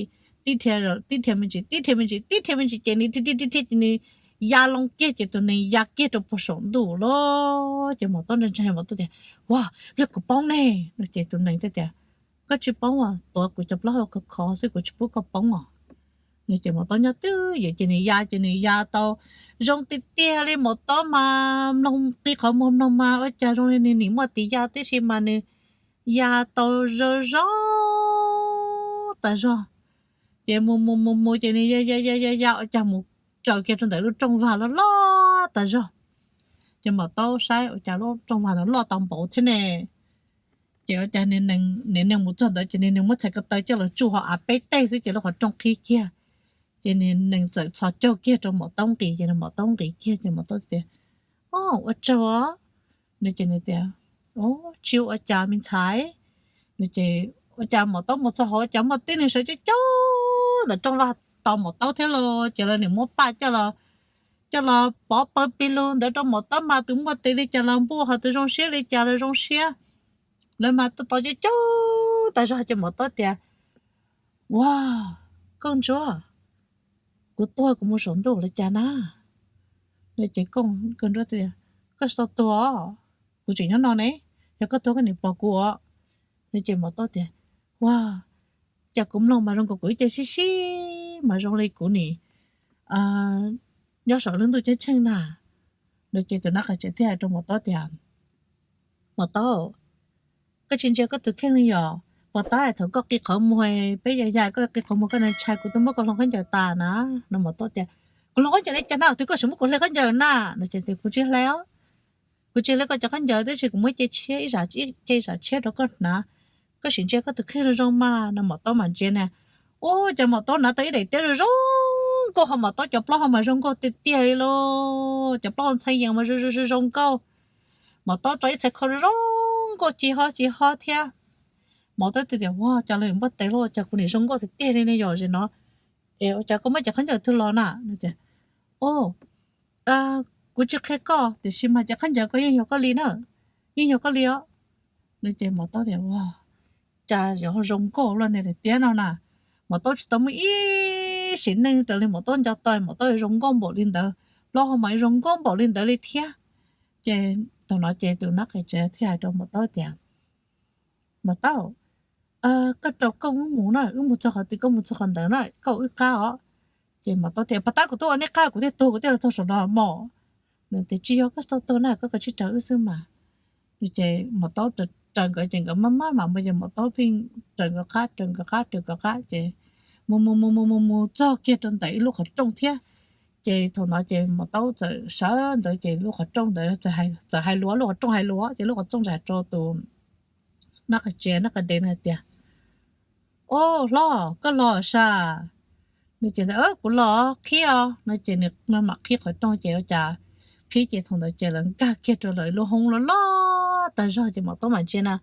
tib dhia, tib dhia me ntsis, tib dhia me ntsis, tib dhia me ntsis ces nws dhia dhia dhia dhia ces nws ya loo kiag ces tus nees ya kiag rau puag saum ntuj lawm. Ces maum taub ntshai ntshai, maum taub tias, Ua, pliag kuv poob ne no ces tus nees thiaj tias, Koj tsis poob os, tuav kuv cov plaub hau khov khov xwb, kuv tsis pub koj poob os no ces maum taub nyob twj ywm ces nws ya ces nws ya tau zoo tiag tiag li. Maum taub mas mloog, qi qhov muag mloog mas ua cas zoo li nws nim muaj tis ya tib si mas nws ya tau zoo zoo tas zog. Ces mus mus mus mus ces nws ya ya ya ya ya ua cas mus tsaws kiag rau ntawm lub rooj vag loj loj tas zog. Ces maum taub saib ua cas lub rooj vag ntawd loj tau npaum thiab ne. Ces ua cas nws nees mus txog ntawd ces nws nees muab txhais ko taw coj los tsuj hauv av peb teg xwb ces lub qhov rooj qhib kiag. Ces nws nees txawm txhos caug kiag rau maum taub nqis ces maum taub nqis kiag ces maum taub tias, O, ua tsaug os no ces nws tias, Tsis ua cas me ntxhais no ces ua cas maum taub mus txog hauv cas muaj tib neeg sawv coob coob ntawm rooj vag tos maum taub thiab los ces lawv nim muab paj coj los pov pawg pig lug ntawd rau maum taub mas tus muaj tis li cas los npuj, ho tus zoo siab li cas los zoo siab. Lawv mas tos coob coob tas zog ces maum taub tias, Ua, koj ntsuab, kuv tuag kuv mus saum ntuj li cas na? No ces koj ntsuab tias, Koj tsis tau tuag, kuv tseem nyob no ne, yog koj tuag koj nim pom kuv os no ces maum taub tias, Ua, cas kuv mloog mas zoo nkaus kuv ib ce sib sib mas zoo li kuv nim nyob saum lub ntuj ceeb tsheej na no ces tus nab qhov tsev thiaj hais rau maum taub tias, Maum taub, koj tsis ntsia koj tus kheej li yom, puas tab thaum koj qi qhov muag, peb ya ya koj qi qhov muag koj ntshai kuv twb muab koj hloov khaub ncaws tas na no maum taub tias, Kuv hloov khaub ncaws li cas na, twb koj sim muab kuv hle khaub ncaws na. No ces tias, Kuv tsis hle os, kuv tsis hle koj cov khaub ncaws, tab sis kuv muab ce tshiab ib zam, ce ib zam tshiab rau koj hnav, koj sim ntsia koj tus kheej zoo zoo mas. No Maum Taub mas ntsia na, ua cas Maum Taub hnav tau ib daim tiab zoo zoo nkauj, ho Maum Taub cov plaub hau mas zoo nkauj tiag tiag li lauj, cov plaub hau ntxhee yees mas zoo zoo zoo nkauj. Maum Taub rau ib txhais khau zoo zoo nkauj ci ho ci ho thiab. Maum Taub tias, Ua cas li npaj tes los cas kuv nim zoo nkauj tiag tiag li ne yom, zem no. Es ua cas koj muab cov khaub ncaws twg los na? Tias, Kuv tsis qhia koj, tiam sis mas cov khaub ncaws ko yeej yog koj li na, yeej yog koj li os. No ces Maum Taub tias, Ua cas yuav zoo nkauj luaj ne daim tiab no na? Maum Taub tsis tau muaj ib sim neej raws li Maum Taub nco tau Maum Taub zoo nkauj npaum li ntawd, plaub hau mas zoo nkauj npaum li ntawd li thiab. Ces thaum no ces tus nab qai tsev thiaj hais rau Maum Taub tias, Maum Taub, koj rau koj wb mus na, wb mus txog qhov twg koj mus txog qhov ntawd na, koj ua wb qab os. Ces Maum Taub tias, Pov tab kuv twb ua nej qab kuv thiaj tuag kuv thiaj los txog saum no mog. Nws tias, Tsis yog koj tau tuag na, koj kav tsij raws wb xwb mas. Ces Maum Taub raws nkawd ces nkawd maj maj mam mus ces Maum Taub pheej raws nkawd qab raws nkawd qab raws nkawd qab ces mus mus mus mus mus mus txog kiag rau ntawm ib lub qhov rooj thiab. Ces thaum no ces Maum Taub txawm sawv ntawd ces lub qhov rooj ntawd txawm hais lus, lub qhov rooj hais lus ces lub qhov rooj txawm hais rau tus nab qai tsev nab qai dev hais tias, Au hlob, koj los sas? No ces, Kuv los qhib os. No ces nws mam qhib qhov rooj ces ua cas qhib ces thaum ntawd ces lawv nkag kiag rau lawv lub hoob loj loj tag zog ces Maum Taub mam ntsia na,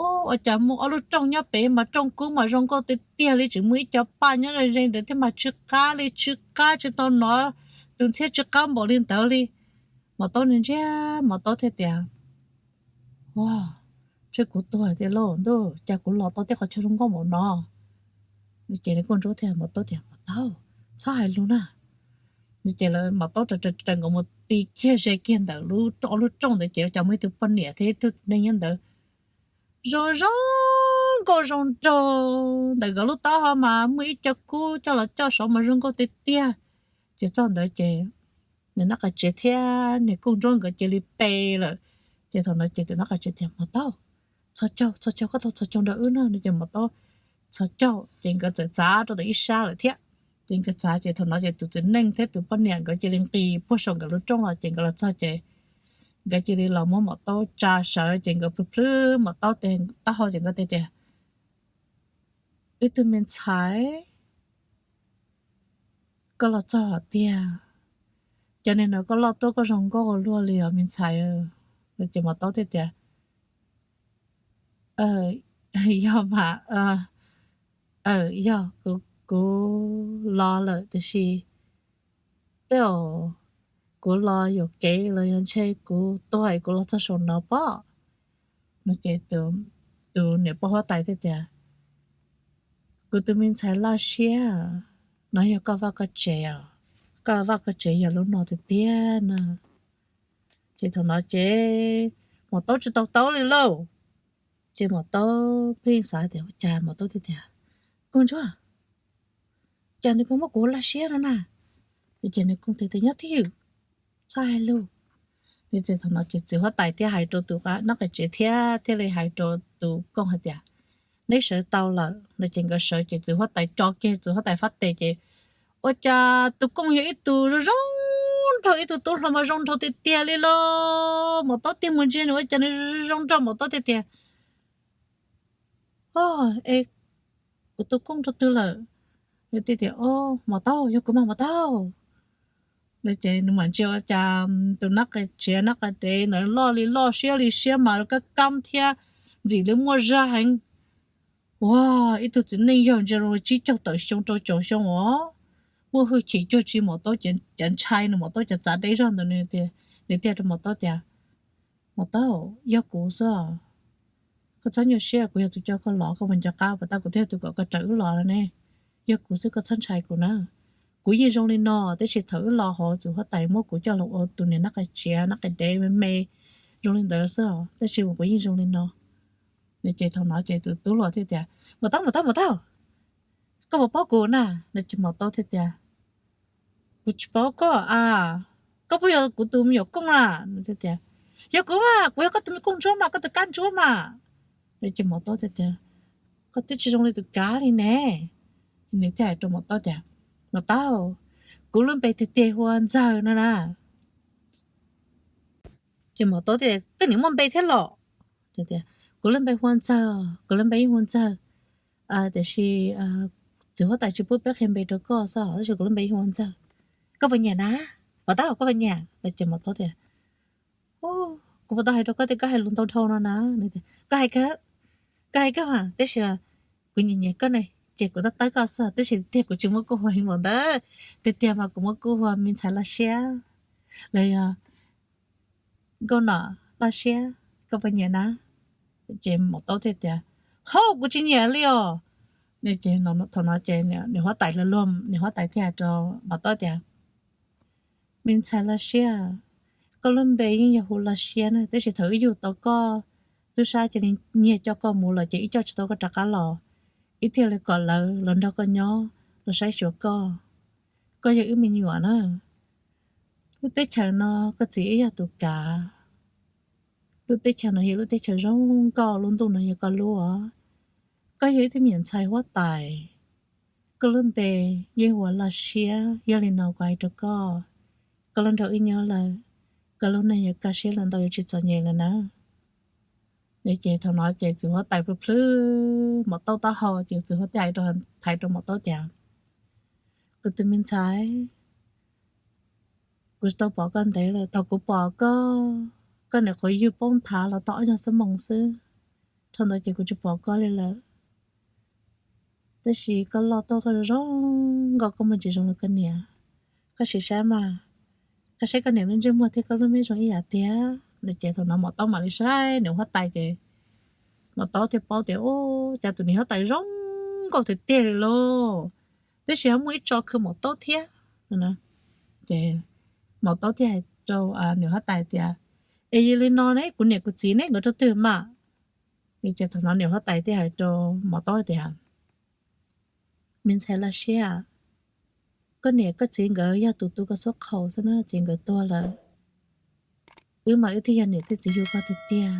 Ua cas muaj ob lub rooj nyob pem mas rooj kub mas zoo nkauj tiag tiag li, tseem muaj ib co paj nyob ze ze ntawd thiab mas tsw qab li tsw qab, tsis tau hnov tus ntxhiab tsw qab npaum li ntawd li. Maum Taub ntsia, Maum Taub thiaj tias, Ua, ntshe kuv tuag tiag lauj ntuj, cas kuv los tau tej qhov chaw zoo nkauj npaum no. No ces nws kuj ntsuab thiab Maum Taub tias, Maum Taub, txhob hais lus na. No ces lawv Maum Taub raws nkawd mus ti kiag ze kiag ntawm lub rooj, ob lub rooj ntawd ces ua cas muaj ib tug poj niam thiab ib tug txiv neej nyob ntawd zoo zoo nkauj zoo nraug, ntawm nkawd lub taub hau mas muaj ib co kub coj los coj saud mas zoo nkauj tiag tiag. Ces txog ntawd ces nws nab qai tsev thiab nws kuj ntsuab nkawd cia li pe lawm. Ces thaum no ces tus nab qai tsev tias, Maum Taub, txhos caug, txhos caug, koj tau txhos caug nrog wb no. No ces Maum Taub txhos caug ces nkawd txawm txav rau ntawm ib sab lawm thiab. Ces nkawd txav ces thaum no ces tus txiv neej thiab tus poj niam nkawd cia li nqis puag saum nkawd lub rooj los ces nkawd los txog ces nkawd cia li los muab Maum Taub tsa sawv ces nkawd plhws plhws Maum Taub tes taub hau ces nkawd tias, Ib tug me ntxhais, koj los txog tiag, cas nim no koj loj tuaj koj zoo nkauj luaj li os me ntxhais. No ces Maum Taub thiaj tias, Yog mas, yog, kuv los lawm tiam sis tej zaum kuv los yuam kev los yog ntshe kuv tuag es kuv los txog saum no pob. No ces tus niam poj huab tais thiaj tias, Kuv tus me ntxhais laj siab, no yog koj vaj koj tsev os, koj vaj koj tsev yog lub no tiag tiag na. Ces thaum no ces Maum Taub tsis tau taub li lauj. Ces Maum Taub pheej xav tias ua cas, Maum Taub thiaj tias, Koj ntsuag, cas nws puas muab kuv laj siab no na? Ces nws kooj tias, Nyob twj ywm, txhob hais lus. Ces thaum no ces txiv huab tais thiaj hais rau tus nab qai tsev thiab thiaj li hais rau tus kooj hais tias, Neb sawv tau lawm. No ces nkawd sawv ces txiv huab tais tso kiag txiv huab tais fab tes ces ua cas tus kooj yog ib tug zoo zoo nraug, ib tug tub hluas mas zoo nraug tiag tiag li lauj. Maum Taub tig mus ntsia nws ua cas nws zoo nraug, Maum Taub thiaj tias, Es kuv tus kooj rau twg lawm? Nws thiaj tias, Maum Taub, yog kuv mas Maum Taub. No ces nws mam ntsia ua cas tus nab qai tsev nab qai dev ntawd loj li loj siab li siab mas kab kab thiab ntxim li muaj zog heev. Ua, ib tug txiv neej yog ntsia zoo li tsib caug tawm xyoo rau caum xyoo os, muaj hwj chim cuag tsis Maum Taub cov ntshai, nws Maum Taub cov txav deb zog ntawd. Nws thiaj rau Maum Taub tias, Maum Taub, yog kuv xwb. Koj txhob nyuaj siab, kuv yog tus coj koj los, koj puas nco qab puas tab kuv twb yog tus kom koj raws wb los no ne? Yog kuv xwb, koj txhob ntshai kuv na. Kuv yeej zoo li no, tab sis thaum wb los hauv txiv huab tais muab kuv coj los ua tus niam nab qai tsiav nab qai dev me me zoo li ntawd xwb os, tab sis kuv yeej zoo li no. Ces thaum no ces tus tub hluas thiaj tias, Maum Taub, Maum Taub, Maum Taub, koj puas paub kuv na? No ces Maum Taub thiaj tias, Kuv tsis paub koj a, koj puas yog kuv tus me nyuam kooj na? Nws thiaj tias, Yog kuv mas, kuv yog koj tus me kooj ntsuab mas, koj tus kab ntsuab mas. No ces Maum Taub thiaj tias, Koj twb tsis zoo li tus kav li ne. Nws thiaj hais rau Maum Taub tias, Maum Taub, Kuv lub npe tiag tiag hu ua Ntxawg no na. Ces maum taub tias, Koj niam muaj npe thiab los? Kuv lub npe hu ua Ntxawg, kuv lub npe yeej hu ua Ntxawg, tiam sis txiv huab tais tsis pub peb qhia npe rau koj xwb, tab sis kuv lub npe yeej hu ua Ntxawg. Koj puas nyiam na? Puas tab, koj puas nyiam? Ces maum taub tias, Kuv puas tau hais rau koj tias koj hais lus ntau dhau no na? Koj hais kawg, koj hais kawg mas, tab sis kuv nyiam nyiam koj ne, ces kuv tab tawb koj xwb, tab sis tiag kuv tsis muab koj hu heev npaum ntawd. Tiag tiag mas kuv muab koj hu ua Me Ntxhais Laj Siab los yog Nkauj Nom Laj Siab, koj puas nyiam na? Ces maum taub thiaj tias, Hauj, kuv tsis nyiam li os. Thaum no ces niam huab tais, niam huab tais thiaj hais rau maum taub tias, Me Ntxhais Laj Siab, koj lub npe yeej yog hu Laj Siab na, tab sis thaum wb yug tau koj, tub sab cia li nyiag coj koj mus lawm ces wb coj tsis tau koj rov qab los, wb thiaj li kom lawv los nrog koj nyob los saib xyuas koj. Koj yog wb me nyuam na. Lub teb chaws no koj txiv wb yog tus kav. Lub teb chaws no yog lub teb chaws zoo nkauj, lub ntuj no yog koj lub os. Koj yog ib tug me nyuam ntxhais huab tais, koj lub npe yeej hu ua Laj Siab, yog li no kuv hais rau koj, koj los nrog wb nyob lawm, koj lub neej yuav kaj siab lawm ntau, yuav tsis txom nyem lawm na. Ces thaum no ces txiv huab tais plhws plhws maum taub taub hau ces txiv huab tais thaiv rau maum taub tias, Kuv tus me ntxhais, kuv tsis tau pom koj ntev lawm, thaum kuv pom koj, koj niam qhuav yug poob nthav los tau ob nyuag xuab moos xwb, dhau ntawd ces kuv tsis pom koj li lawm. Tab sis koj loj tuaj koj zoo nkauj, koj muaj ntsis zoo li koj niam. Koj sim saib mas, koj saib koj niam lub ntsej muag thiab koj lub me zoo ib yam tiag no. Ces thaum no maum taub mam li saib niam huab tais ces maum taub thiaj paub tias, Ub, cas tus niam huab tais zoo nkauj tiag tiag li lauj, tab sis ho muaj ib tso khw maum taub thiab. Ces maum taub thiaj hais rau niam huab tais tias, Es yog li no ne, kuv niam kuv txiv ne, nkawd rau twg mas? Ces thaum no niam huab tais thiaj hais rau maum taub tias, Me ntxhais Laj Siab, koj niam koj txiv nkawd yog tus tu koj xub qhaus xwb na, ces nkawd tuag lawm. Wb mas wb thiaj yog niam thiab txiv yug koj tiag tiag.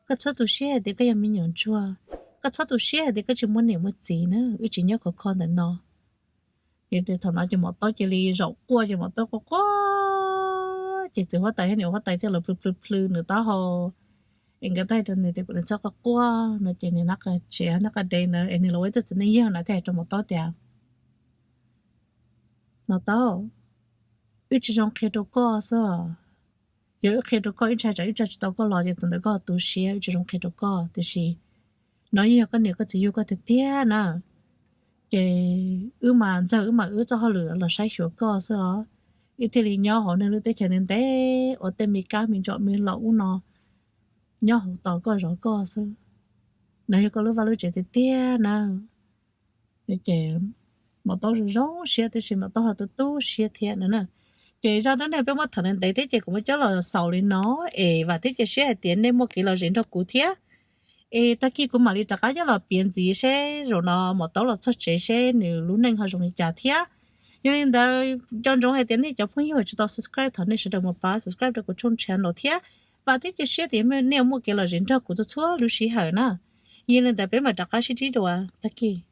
Koj txhob tu siab hais tias koj yog me nyuam ntsuag, koj txhob tu siab hais tias koj tsis muaj niam muaj txiv na, wb tsis nyob khov kho ntawm no. Ces thaum no ces maum taub cia li zaum quaj ces maum taub quaj quaj, ces txiv huab tais thiab niam huab tais thiaj los plhws plhws plhws nws taub hau. Es nkawd thiaj hais rau nws tias, Kuv niam txhob quaj quaj no. Ces nws nab qa tsev nab qa de ntawd es nws los ua ib tug txiv neej yawg na thiaj hais rau maum taub tias, Maum taub, wb tsis zoo qhia rau koj xwb. Yog wb qhia rau koj ib ntshai tsam wb tso tsis tau koj los ces tus ntawd koj tu siab, wb tsis zoo qhia rau koj. Tiam sis no yeej yog koj niam koj txiv yug koj tiag tiag na. Ces wb mas Ntxawg, wb mam wb txoj hauj lwm los saib xyuas koj xwb os. Wb thiaj li nyob hauv nej lub teb chaws ntev ntev ua tej me kab me ntsom me laus ub no, nyob hauv tos koj zov koj xwb. No yog koj lub vaj lub tsev tiag tiag na. Ces maum taub zoo zoo siab tiam sis maum taub ho tu tu siab thiab no na. Ces zaj dab neeg peb muab tham ntev ntev thiab ces kuv muab coj los xaus li no es vam thiab cia siab hais tias nej muaj kev lom zem nrog kuv thiab. Es tag kis kuv mam li rov qab coj los piav ntxiv seb zaum no maum taub los txog tsev seb nws lub neej ho zoo li cas thiab. Yog li ntawd nco ntsoov hais tias nej cov phooj ywg tsis tau subscribe thov nej sawv daws mus pab subscribe rau kuv tshooj channel thiab. Vam thiab cia siab tias nej muaj kev lom zem nrog kuv txhua txhua lub sij hawm na. Yog li ntawd peb mam rov qab sib ntsib dua tag kis.